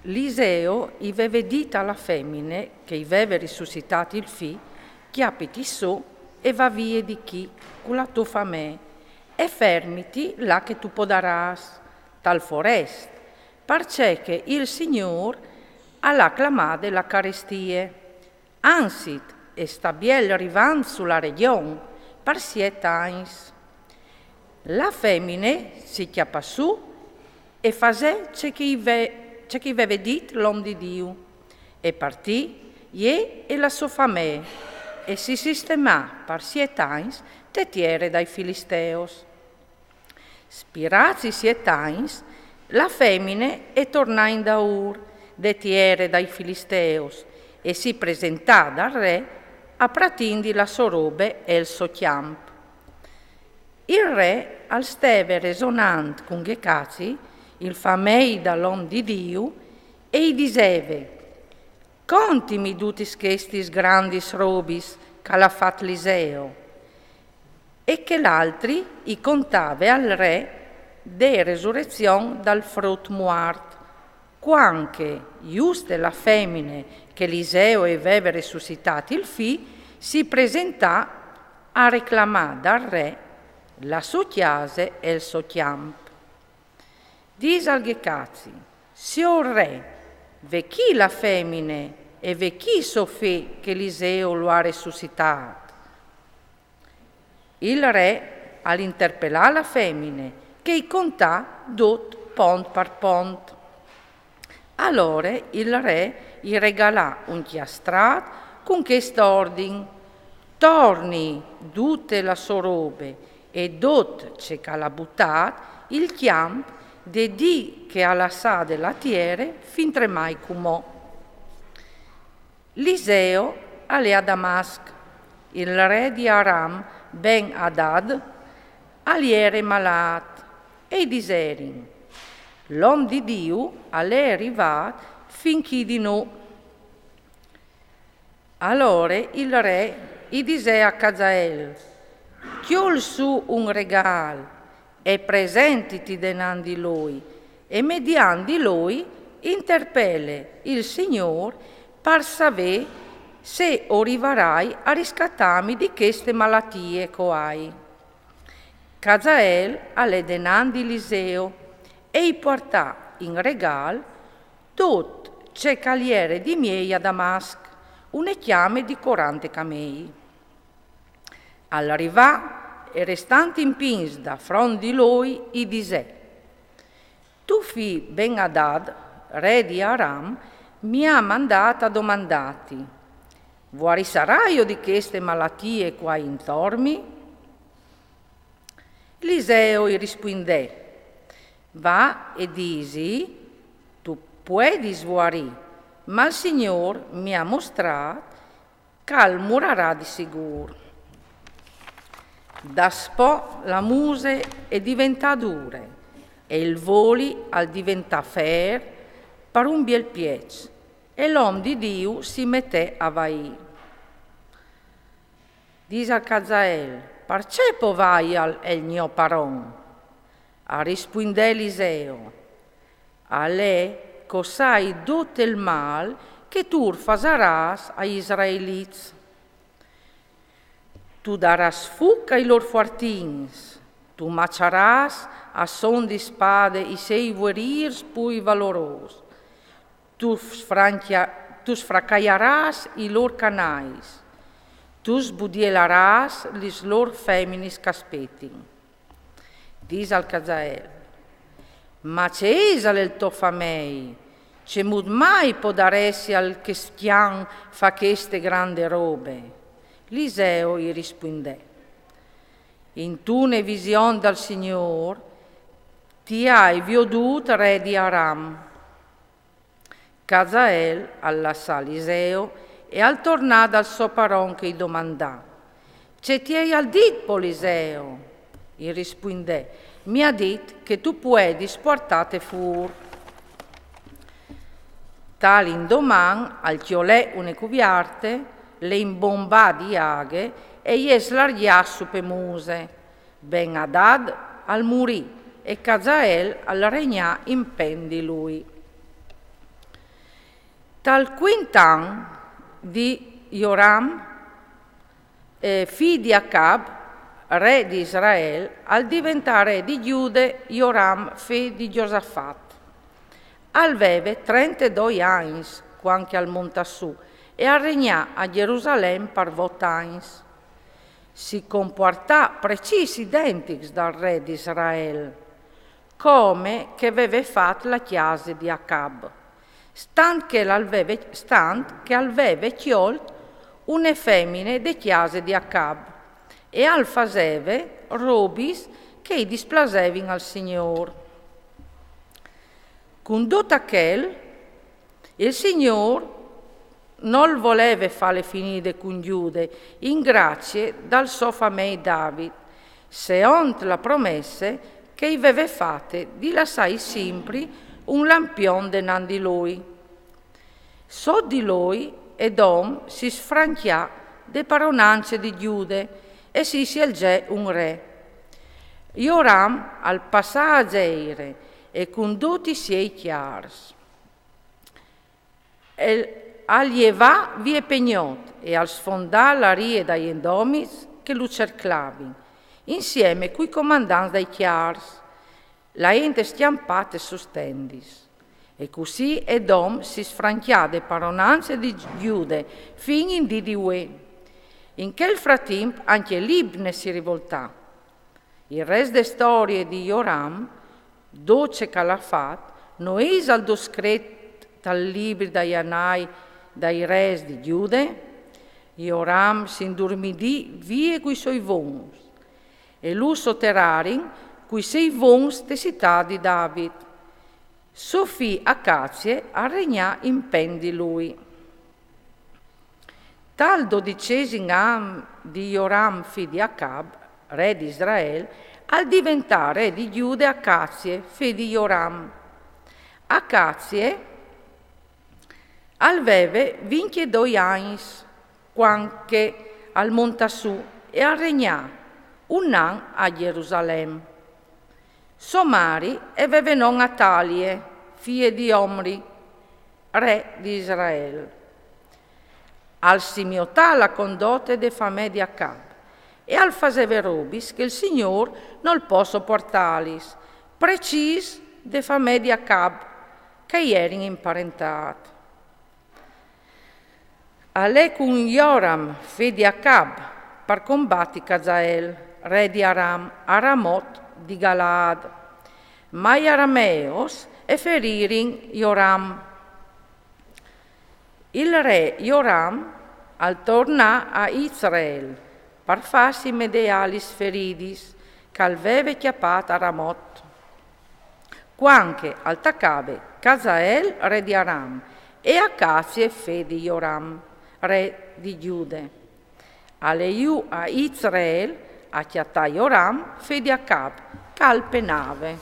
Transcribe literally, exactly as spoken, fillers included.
Liseo i veve dit a la femine che i veve risusitât il fi: «Cjapiti sù e va vie di chi cu la tô famee, e fermiti là che tu podarâs, tal forest, parcè che il Signôr al à clamade la carestie. Anzit, e sta biel rivant su la regjon par siet agns.» La femine si cjapà sù e fasè ce che i ve-, ce che i veve dit l'om di Diu, e partì, jê e la sô famee, e si sistemà par siet agns te tiere dai Filisteos. Spirâts i siet agns, la femine e tornà indaûr de tiere dai Filisteos e si presentà dal re, apratindi la sô robe e il so cjamp. Il re al steve resonant cun Ghecazi, il famei dal om di Diu, e i diseve: «Contimi dutis chestis grandis robis che al à fat Liseo.» E chel altri i contave al re de resurezion dal frut muart, cuant che juste la femine che Liseo e veve resusitât il fi si presentà a reclamâ dal re la sô cjase e il so cjamp. Dîs al Ghecazi: «Siôr re, ve chi la femine e ve chi so fi che Liseo lu à resusitât.» Il re al interpelà la femine, che i contà dut pont par pont. Alore il re i regalà un cjastrat cun chest ordin: «Torni dute la sô robe e dut ce che al à butât il cjamp de dì che e à lassade la tiere fintremai cumò.» Liseo al è a Damasc. Il re di Aram, Ben Adad, al jere malât, e i diserin: «L'om di Diu al è rivât fin chi di nô.» Alore il re i disè a Cazael: «Cjol sù un regâl e presentiti denant di lui, e mediant di lui interpele il Signôr par savê se o rivarai a riscatâmi di cheste malatie che o ai.» Cazael al lè denant di Liseo e i puartà in regâl dut ce che al jere di miei a Damasc, une cjame di cuarante camei. Al rivà e, restant in pîts dafront di lui, i disè: «To fi Ben Adad, re di Aram, mi à mandât a domandâti: vuarissaraio di cheste malatie che o ai intor mi?» Liseo i rispuindè: «Va e disi: tu puedis vuarî, ma il Signôr mi à mostrât che al murarà di sigûr.» Daspò la muse e diventà dure e il voli al diventà fer par un biel pieç, e l'om di Diu si metè a vaî. Dîs al Cazael: «Parcè po vaial il gno paron?» Al rispuindè Liseo: «Al è che o sai dut il mâl che tu fasarâs ai israelits. Tu darâs fuc ai lôr fuartins, tu maçarâs a son di spade i sei vuerîrs plui valorôs, tu sfranchia-, tu sfracaiarâs i lôr canais, tu sbudielarâs lis lôr feminis che a spetin.» Dîs al Cazael: «Ma ce isal il to famei? Cemût mai podaressial chest cjan fâ cheste grande robe?» Liseo i rispuindè: «Intune vision dal Signôr ti ai viodût re di Aram.» Cazael al lassà Liseo e al tornà dal so paron che i domandà: «Ce ti aial dit po Liseo?» I rispuindè: «Mi à dit che tu puedis puartâte fûr.» Tal indoman al cjolè une cuviarte, le imbombà di aghe e je slargjà su pe muse. Ben Adad al murì e Cazael al regnà in plen di lui. Tal quint an di Joram, eh, fi di Acab, re di Israel, al diventà re di Giude Joram, fi di Giosafat. Al veve trentedoi agns quand che al montà su e al regnà a Gerusalem par vot agns. Si compuartà precîs identics dal re di Israel, come che veve fat la cjase di Acab, stant che al veve, stant che al veve cjolt une femine de cjase di Acab e al faseve robis che i displasevin al Signôr. Cun dut achel, il Signôr nol voleve fâle finide cun Giude, in gracie dal so famei David, seont la promesse che i veve fate di lassâi simpri un lampion denant di lui. Sot di lui Edom si sfrancjà de paronance di Giude e si sielzè un re. Joram al passà a Zeire e cun ducj i siei cjârs. E al jevà vie pe gnot e al sfondà la rie dai Edomics che lu cerclavin, insiemi cui comandants dai cjârs, la int scjampade sus tendis. E cussì Edom si sfrancjà de paronance di Giude fin in dì di vuê. In chel fratimp ancje Libne si rivoltà. Il rest de storie di Joram, dut ce che al à fat, no isal dut scrit tal libri dai anâi dai res di Giude? Joram si indurmidì vie cui soi vons, e lu soterarin cui siei vons te citât di David. So fi Acazie al regnà impen di lui. Tal dodicesim an di Joram, fi di Acab, re di Israel, al diventà re di Giude Acazie, fi di Joram. Acazie al veve vincjedoi agns quand che al montà su e al regnà un an a Gerusalem. So mari e veve non Atalie, fie di Omri, re di Israel. Al si miotà la condote de famee di Acab e al faseve robis che il Signôr nol pò sopuartâlis, precîs de famee di Acab, che a jerin in parentât. Al lè cun Joram, fi di Acab, par combati Cazael, re di Aram, a Ramot di Galaad. Ma i arameos e feririn Joram. Il re Joram al tornà a Israel par fâsi medeâ lis feridis che al veve cjapât a Ramot, quand che al tacave Cazael, re di Aram, e Acazie, fi di Joram, re di Giude. Al lè jù a Israel a cjatâ Joram, fi di Acab, che al penave.